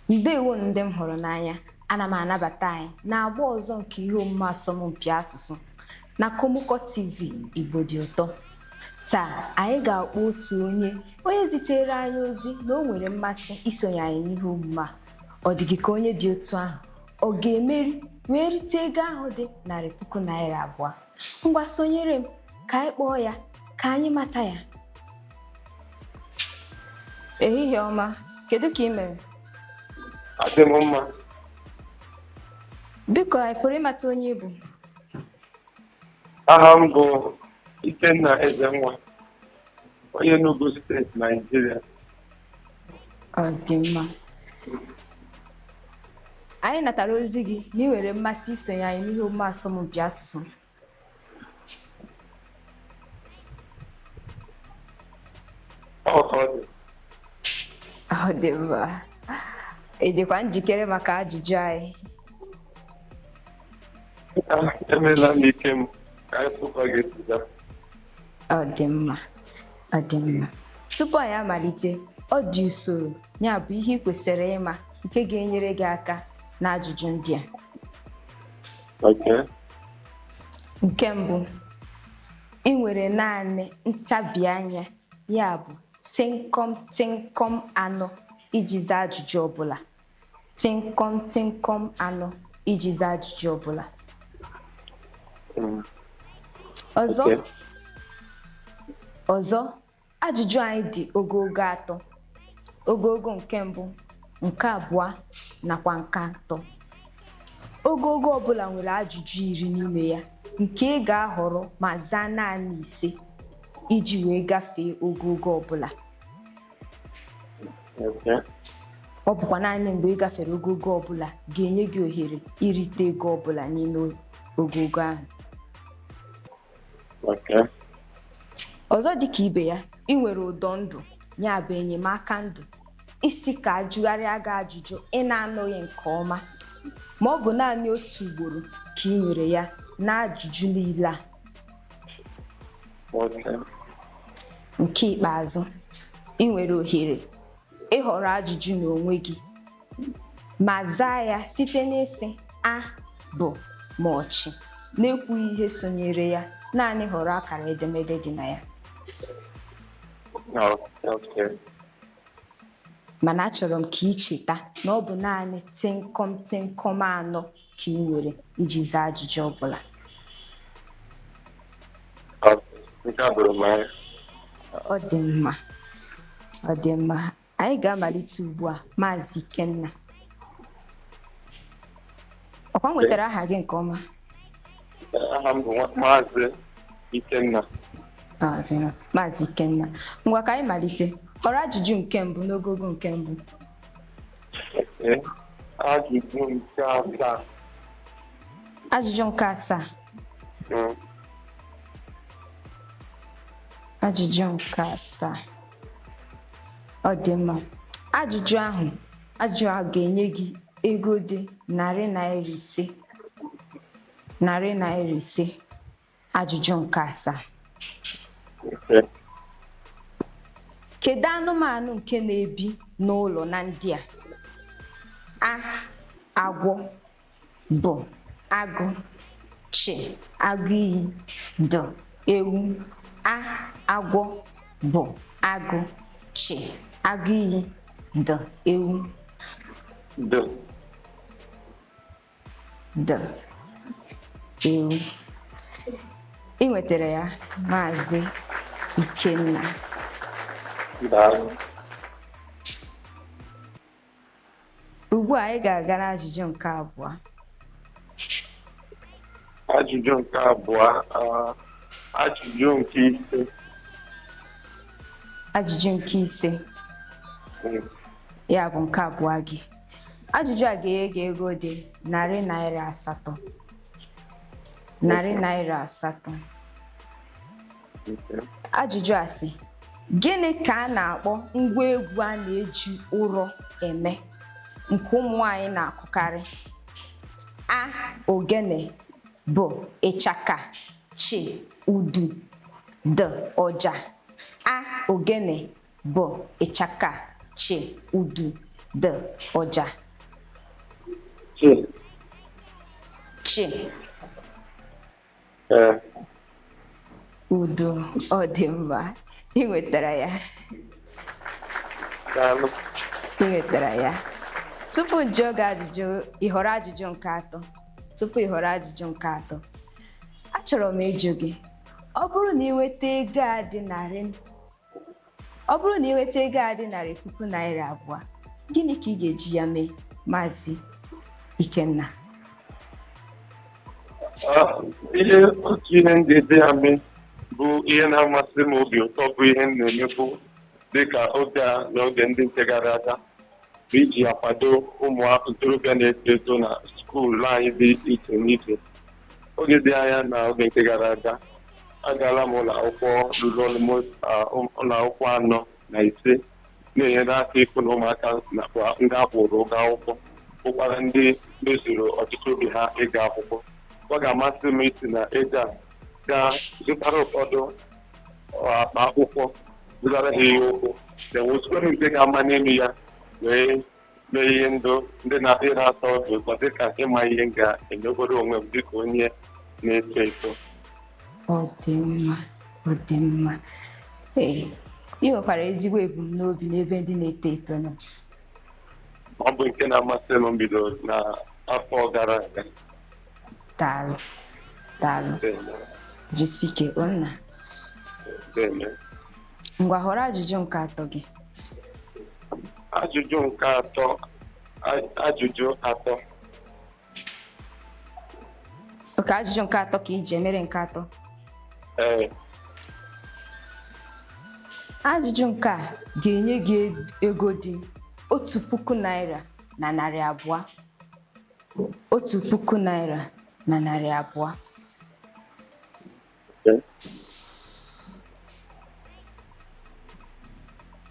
Ndewo ndị m hụrụ n'anya. Ana m anabata anyị n'agba ọzọ nke ihe omume asọmpi asụsụ na Komoko TV Igbo dị ụtọ. Taa anyị ga-akpọ otu onye onye zitere anyị ozi na o nwere mmasị isonye anyị n'ihe omume a. Ọ dị gị ka onye dị otu ahụ ọ ga-emeri wee rite ego ahụ dị ₦2,000? Ngwa, sonyere m ka anyị kpọọ ya ka anyị mata ya. Ehihie ọma, kedu ka ị mere? Adị m mma. Biko, anyị pụrụ ịmata onye ị bụ? Aha m bụ Ikenna Ezenwa, onye Enugu Steeti, Naijiria. Ọ dị mma. Anyị natara ozi gị na ị nwere mmasị isonye anyị n'ihe omume asọmpi asụsụ. Ọ ka ọ dị. Ọ dị mma. Ị dịkwa njikere maka ajụjụ anyị? Emeela m ike m ka anyị fụkwa gị gaa. Ọ dị mma, ọ dị mma. Tupu anyị amalite, ọ dị usoro, ya bụ ihe ị kwesịrị ịma nke ga-enyere gị aka na ajụjụ ndị a. Okay. Nke mbụ, ị nwere naanị ntabi anya, ya bụ tịnkọm tịnkọm anọ iji zaa ajụjụ ọbụla. Tịnkọm tịnkọm anọ iji zaa ajụjụ ọbụla. Ọzọ, ọzọ, ajụjụ anyị dị ogogo atọ. Ogogo nke mbụ, nke abụọ nakwa nke atọ. Ogogo ọbụla nwere ajụjụ 10 n'ime ya nke ị ga-ahọrọ ma zaa naanị 5 iji wee gafee ogogo ọbụla. Ọ bụkwa naanị mgbe ị gafere ogogo ọbụla ga-enye gị ohere irite ego ọbụla n'ime ogogo ahụ. Ọzọ dịka ibe ya, ị nwere ụdọ ndụ, ya bụ enyemaka ndụ, isi ka ajụgharịa gị ajụjụ ị na-anụghị nke ọma, ma ọ bụ naanị otu ugboro ka ị nwere ya na ajụjụ niile a. Nke ikpeazụ, ị nwere ohere ịhọrọ ajụjụ n'onwe gị ma zaa ya site n'ịsị a, bụ ma ọchị, na-ekwughị ihe sonyere ya, naanị họrọ akara edemede dị na ya. Mana achọrọ m ka ị cheta na ọ bụ naanị tịnkọm tịnkọm anọ ka ị nwere iji zaa ajụjụ ọbụla. Nke a doro m anya. Ọ dị mma, ọ dị mma. Anyị ga-amalite ugbu a. Maazị Ikenna, ọkwa m nwetara aha gị nke ọma? Aha m bụ Maazị Ikenna. Maazị Ikenna, ngwa ka anyị malite. Họrọ ajụjụ nke mbụ n'ogogo nke mbụ. Ajụjụ nke asaa. Ajụjụ nke asaa. Ajụjụ nke asaa, ọ dị mma. Ajụjụ ahụ ga-enye gị ego dị ₦500. ₦500. Ajụjụ nke asaa. Kedu anụmanụ nke na-ebi n'ụlọ na ndị a? A, agwọ, B, agụ, C, agụ iyi, D, ewu. A, agwọ, B, agụ, C, agụ iyi, D, ewu. D. D, ewu. Ị nwetara ya, Maazị Ikenna. Ugbu a anyị ga-aga n'ajụjụ nke abụọ. Ajụjụ nke abụọ, ajụjụ nke ise. Ajụjụ nke ise. Ya bụ nke abụọ gị. Ajụjụ a ga-enye gị ego dị ₦800. ₦800. Ajụjụ a sị, gịnị ka a na-akpọ ngwa egwu a na-eji ụrọ eme nke ụmụ nwaanyị na-akụkarị? A, ogene, B, ịchaka, C, udu, D, ọja. A, ogene, B, ịchaka, C, udu, D ụja. Chi. Chi. Ee. Udo, ọ dị mma, ị nwetara ya. Daalụ. Ị nwetara ya. Tupu m jụọ gị ajụjụ, ị họrọ ajụjụ nke atọ. Tupu ị họrọ ajụjụ nke atọ, achọrọ m ịjụ gị, ọ bụrụ na ị nweta ego a dị narị ọ bụrụ na ị nweta ego a dị ₦2,000, gịnị ka ị ga-eji ya mee, Maazị Ikenna? Ihe otu ihe m ga-eji ya mee bụ ihe na-amasị m obi ụtọ, bụ ihe m na-emebu dịka oge a na oge ndị nke gara aga, bụ iji ya kwado ụmụ ntorobịa na-eto eto na school anyị dị iche n'iche. Oge dị anya na oge nke gara aga, agaala m ụlọ akwụkwọ ruru almost ụlọ akwụkwọ anọ na ise, na-enyere aka ịfụ na ụmụaka nakwa ndị akwụrụ ụgwọ akwụkwọ bụkwara ndị mezuru ọtụtụ obi ha ịga akwụkwọ. Ọ ga-amasị m isi na ego a gaa zụtara ụfọdụ akpa akwụkwọ, zụtara ha ihe ụkwụ, na-enwezikwana nke ga-ama n'elu ya wee mee ihe ndụ ndị na-adị na-atọ obi ụtọ, dịka ịma ihe m ga-emegoro onwe m dịka onye na-eto eto. Ọ dị mma, ọ dị mma. Ee, ị nwekwara ezigbo ebumnobi n'ebe ndị na-eto eto nọ. Ọ bụ nke na-amasị m bido na afọ gara aga. Daalụ, daalụ. Jisike nna. Deme. Ngwa, họrọ ajụjụ nke atọ gị. Ajụjụ nke atọ, ajụjụ atọ. Okay, ajụjụ nke atọ ka iji emere nke atọ. Ee. Ajụjụ nke a ga-enye gị ego dị ₦1,200. ₦1,200. Okay.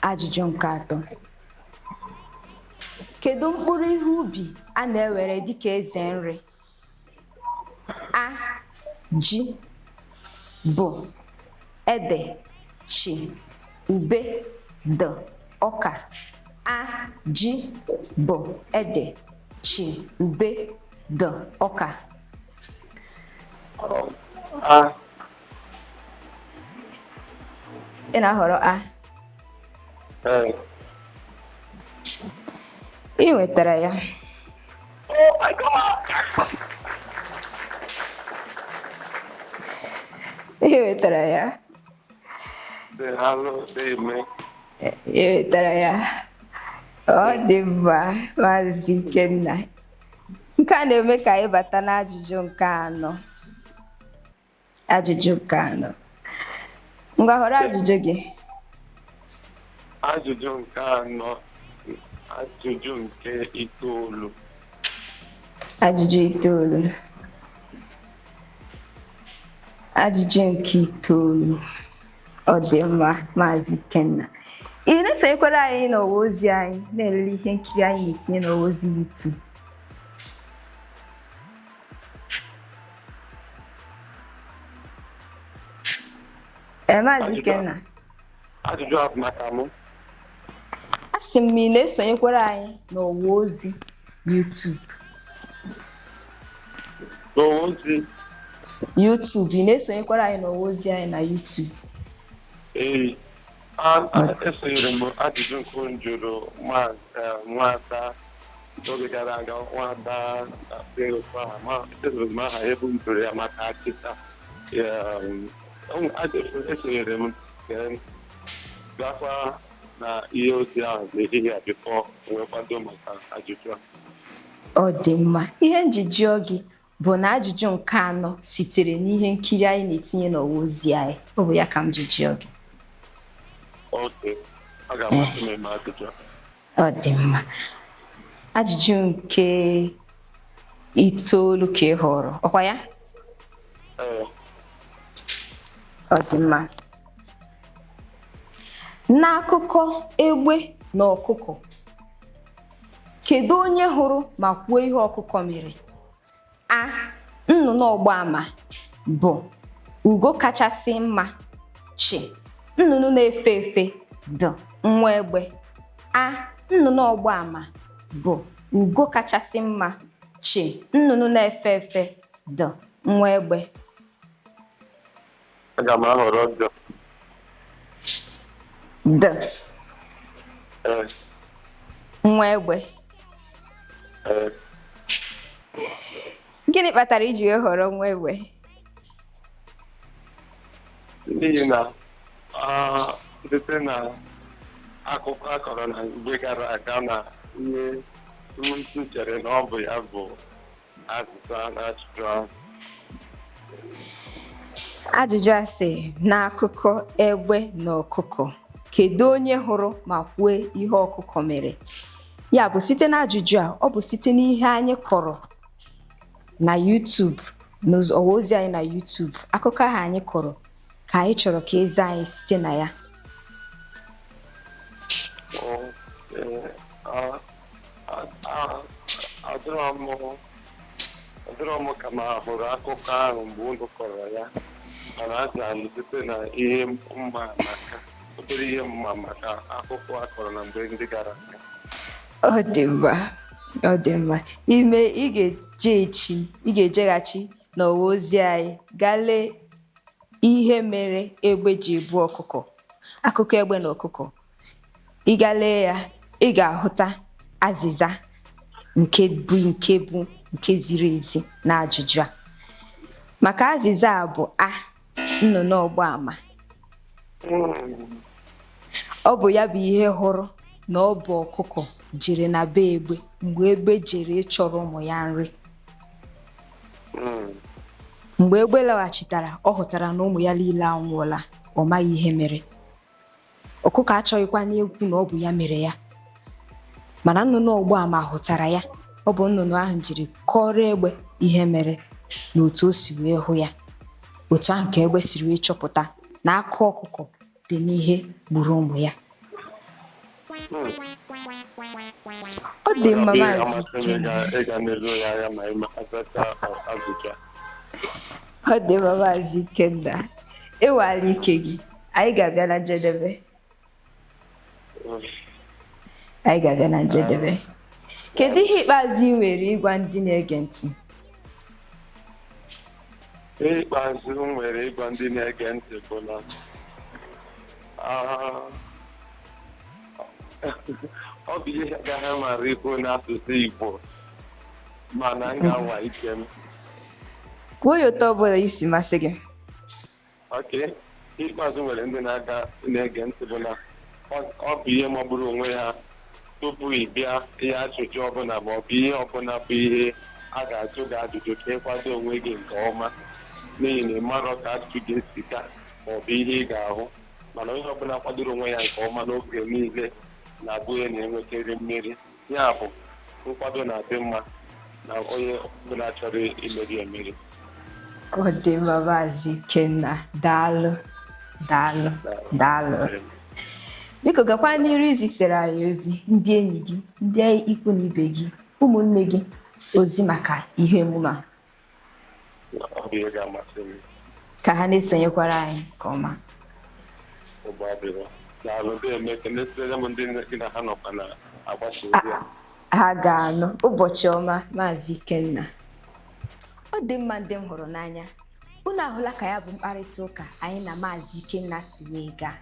Ajụjụ nke atọ. Kedu mkpụrụ ihe ubi a na-ewere dịka eze nri? A, ji. B, ede. Chi, ube. D, ọka. A, ji. B, ede. Chi, ube. D, ọka. A. Ị na-ahọrọ A? Ee. Ị nwetara ya. Oh my God! Ị nwetara ya. Daalụ, deme. Ị nwetara ya. Ọ dị mma, Maazị Ikenna. Nke a na-eme ka anyị bata n'ajụjụ nke anọ. Ajụjụ nke anọ. Ngwa, họrọ ajụjụ gị. Ajụjụ nke anọ, ajụjụ nke itoolu. Ajụjụ itoolu. Ajụjụ nke itoolu. Ọ dị mma, Maazị Ikenna. Ị na-esonyekwara anyị n'ọwa ozi anyị, na-elele ihe nkiri anyị na-etinye n'ọwa ozi YouTube? Ee, Maazị Ikenna. Ajụjụ a bụ maka mụ. A sị m, ị na-esonyekwara anyị n'ọwa ozi YouTube? N'ọwa ozi YouTube, ị na-esonyekwara anyị n'ọwa ozi anyị na YouTube? Ee, esonyere m ajụjụ nke m jụrụ nwada n'oge gara aga, nwada echezoro m aha ebe m jụrụ ya maka achịcha. Esonyere m gakwa na ihe ozi ahụ n'ehihie a before wee kwado maka ajụjụ a. Ọ dị mma. Ihe nji jụọ gị bụ na ajụjụ nke anọ sitere n'ihe nkiri anyị na-etinye n'ọwa ozi anyị. Ọ bụ ya ka m ji jụọ gị. Okay, ọ ga-amasị m ime ajụjụ a. Ọ dị mma. Ajụjụ nke itoolu ka ị họrọ, ọkwa ya? Ee. Ọ dị mma. N'akụkọ egbe na ọkụkọ, kedu onye hụrụ ma kwuo ihe ọkụkọ mere? A, nnụnụ ọgbaama. B, ugo kachasị mma. Chi, nnụnụ na-efe efe. D, nwa egbe. A, Nnụnụ ọgbaama bụ ugo kachasị mma. Chi nnụnụ na-efe efe D nwa egbe. Aga m ahọrọ D. D. Ee. Nwa egbe. Ee. Gịnị kpatara iji wee họrọ nwa egbe? N'ihi na site na akụkọ a kọrọ na mgbe gara aga na ihe m chere na ọ bụ ya bụ azịza na ajụjụ ahụ. Ajụjụ a sị, n'akụkọ egbe na ọkụkọ, kedu onye hụrụ ma kwue ihe ọkụkọ mere? Ya bụ, site n'ajụjụ a, ọ bụ site n'ihe anyị kọrọ na YouTube, n'ọwa ozi anyị na YouTube, akụkọ ahụ anyị kọrọ ka anyị chọrọ ka eze anyị site na ya. Adịrọ m ka m hụrụ akụkọ ahụ mgbe unu kọrọ ya, mana azara m site na ihe mma maka obere ihe mma maka akụkọ a kọrọ na mgbe ndị gara aga. Ọ dị mma, ọ dị mma. Ime ị ga-eje echi, ị ga-ejeghachi n'ọwa ozi anyị gaa lee ihe mere egbe ji ebu ọkụkọ, akụkọ egbe na ọkụkọ. Ị gaa lee ya, ị ga-ahụta azịza nke bụ nke bụ nke ziri ezi na ajụjụ a. Maka azịza a bụ a nnụnụ ọgbaama. Ọ bụ ya bụ ihe hụrụ na ọ bụ ọkụkọ jere na be egbe mgbe egbe jere ịchọrọ ụmụ ya nri. Mgbe egbe laghachitara, ọ hụtara na ụmụ ya niile anwụọla, ọ maghị ihe mere. Ọkụkọ achọghịkwa n'ekwu na ọ bụ ya mere ya, mana nnụnụ ọgbaama hụtara ya. Ọ bụ nnụnụ ahụ jiri kọrọ egbe ihe mere na otu o si wee hụ ya. Otu ahụ ka egbe siri wee chọpụta na aka ọkụkọ dị n'ihe gburu ụmụ ya. Ọ dị mma, Maazị Ikenna. Ịga n'elu ya anya ma ị azacha ajụjụ a. Ọ dị mma, Maazị Ikenna. Ịwala ike gị. Anyị ga-abịa na njedebe. Anyị ga-abịa na njedebe. Kedu ihe ikpeazụ ị nwere ịgwa ndị na-ege ntị? Ihe ikpeazụ m nwere ịgwa ndị na-ege ntị bụ na ọ bụ ihe agaghị mara ikwu n'asụsụ Igbo, mana m ga-anwa ike m. Kwuo ya otu ọbụla isi masị gị. Ok, ikpeazụ nwere ndị na-aga na-ege ntị bụ na ọ bụ ihe magburu onwe ha tupu ị bịa ihe ajụjụ ọbụla ma ọ bụ ihe ọbụla bụ ihe a ga-ajụ gị ajụjụ ka ịkwado onwe gị nke ọma, n'ihi na ị marọ ka ajụjụ ga-esi gaa ma ọ bụ ihe ị ga-ahụ. Mana onye ọbụla kwadoro onwe ya nke ọma n'oge niile na-abụ onye na-enwekarị mmeri. Ya bụ, nkwado na-adị mma na onye ọbụla chọrọ imeri emeri. Ọ dị mma, Maazị Ikenna. Daalụ, daalụ, daalụ. Biko gakwa n'iru izisere anyị ozi ndị enyi gị, ndị ikwu na ibe gị, ụmụnne gị ozi maka ihe emume a. Ọ bụ ihe ga-amasị m. Ka ha na-esonyekwara anyị nke ọma. Ụgbọ adịrọ. Daalụ, dị eme kenesịrị m ndị gị na ha nọkwa na agbasa ozi a. Ha ga-anụ. Ụbọchị ọma, Maazị Ikenna. Ọ dị mma, ndị m hụrụ n'anya, unu ahụla ka ya bụ mkparịta ụka anyị na Maazị Ikenna si wee gaa.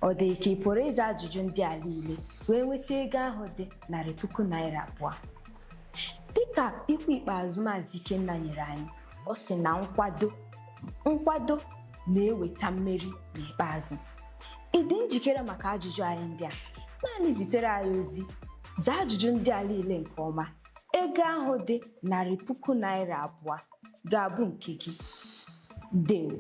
Ọ dị ka ị pụrụ ịza ajụjụ ndị a niile wee nweta ego ahụ dị ₦2,000. Dịka ikwu ikpeazụ Maazị Ikenna nyere anyị, ọ sị na nkwado na-eweta mmeri n'ikpeazụ. Ị dị njikere maka ajụjụ anyị ndị a? Naanị zitere anyị ozi, zaa ajụjụ ndị a niile nke ọma. Ego ahụ dị ₦2,000 ga-abụ nke gị. Ndewo.